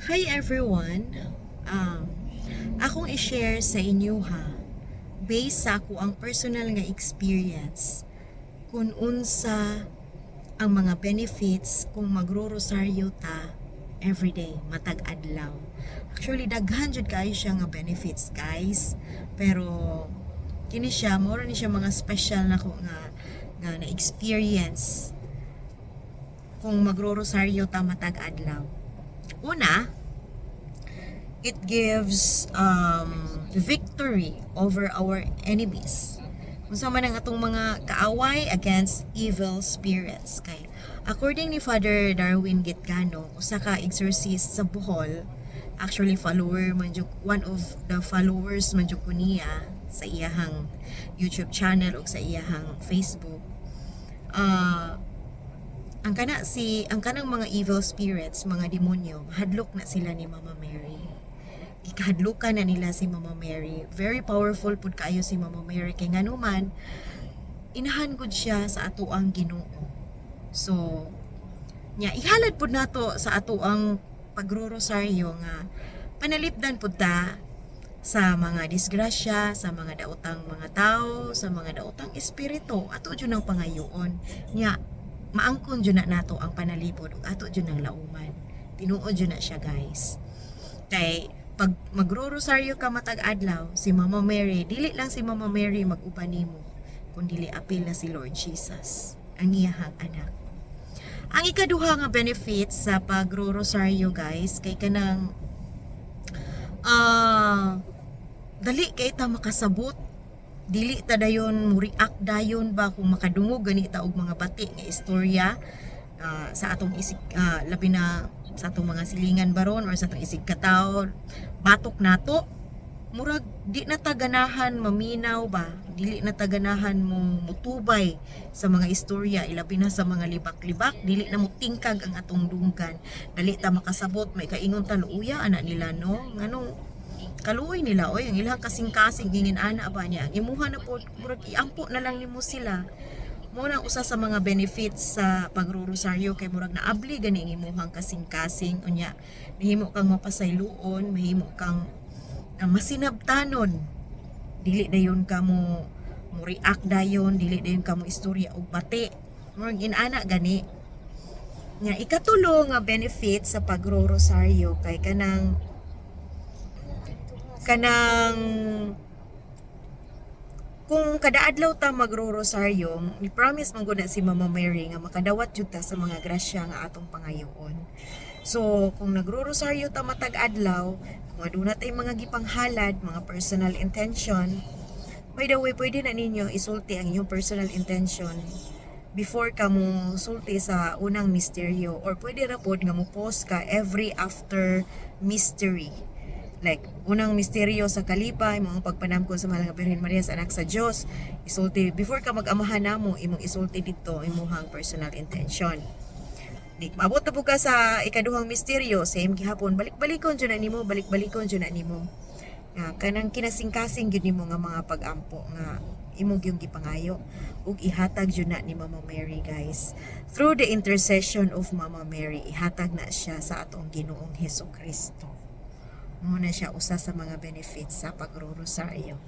Hi everyone. Akong i-share sa inyo ha, based sa akoang personal nga experience kung unsa ang mga benefits kung magro-rosaryo ta everyday, matag adlaw. Actually, daghan jud kaayo siya nga benefits, guys. Pero kini siya, mao ni siya mga special nako nga na experience kung magro-rosaryo ta matag adlaw. Una, it gives victory over our enemies. Unsa man ang atong mga kaaway, against evil spirits. Kay according ni Father Darwin Gitgano, usa ka exorcist sa Bohol, actually follower man jud, one of the followers man jud ko niya sa iyahang YouTube channel o sa iyahang Facebook. Ang kanang mga evil spirits, mga demonyo, hadlok na sila ni Mama Mary. Gikahadlukan na nila si Mama Mary. Very powerful pud kaayo si Mama Mary kay ngano man inahan gud siya sa atoang Ginoo. So, nya ihalad pud nato sa atoang pagrorosaryo nga panalipdan pud ta sa mga disgrasya, sa mga daotang mga tao, sa mga daotang espiritu. Ato jud ang pangayoon. Nya maangkon jud na nato ang panalipod ug ato jud ang lauman. Tinuod jud na siya, guys. Kay pag magro-rosaryo ka matag adlaw, si Mama Mary, dili lang si Mama Mary mag-uban nimo, kundi apil na si Lord Jesus, ang iyahang anak. Ang ikaduha nga benefit sa pagro-rosaryo, guys, kay kanang dali kay ta makasabot, dili ta dayon mo react dayon ba kung makadungog gani ta og mga bati nga istorya sa atong isig, labi na sa atong mga silingan baron or sa atong isig katawo, batok nato, murag di na ta ganahan maminaw ba, dili na ta ganahan mo mutubay sa mga istorya, ilabi na sa mga libak-libak. Dili na mo tingkag ang atong dunggan, dali ta makasabot. May kaingon ta, "Luoya ana nila, no? Nganong kaluoy nila oy, ang ilang kasing-kasing gingin ana ba niya?" Ang imuha na po, murag iampo na lang nimo sila. Mo nang usa sa mga benefits sa pagrorosaryo kay murag naabli gani ang imuhang kasing-kasing. Unya nahimo kang mapasayloon, mahimo kang masinabtanon, dili dayon ka mo mo react dayon, dili dayon ka mo istorya og bati, murag inana gani. Nya ikatulo nga benefit sa pagrorosaryo kay kanang kung kada adlaw ta magro-rosaryo, ni promise man gud na si Mama Mary nga makadawat jud ta sa mga grasya nga atong pangayoon. So, kung nagro-rosaryo ta matag adlaw, kung aduna tay mga gipanghalad, mga personal intention. By the way, pwede na ninyo isulti ang inyong personal intention before ka mo sulti sa unang misteryo or pwede ra pod nga mo pause ka every after mystery. Like, unang misteryo sa kalipay, mga pagpanamkon sa Mahal nga Birhen Maria sa anak sa Dios, isulti before ka mag-amahan namo, imong isulti dito imuhang personal intention. Di maabot na po ka sa ikaduhang misteryo, same gihapon, balik-balikon jud na nimo, balik-balikon jud na nimo. Nga kanang kinasingkasing gyud nimo nga mga pag-ampo nga imo gyung gipangayo ug ihatag jud na ni Mama Mary, guys. Through the intercession of Mama Mary, ihatag na siya sa atong Ginoong Hesus Kristo. Mo na siya usa sa mga benefits sa pagrorosaryo.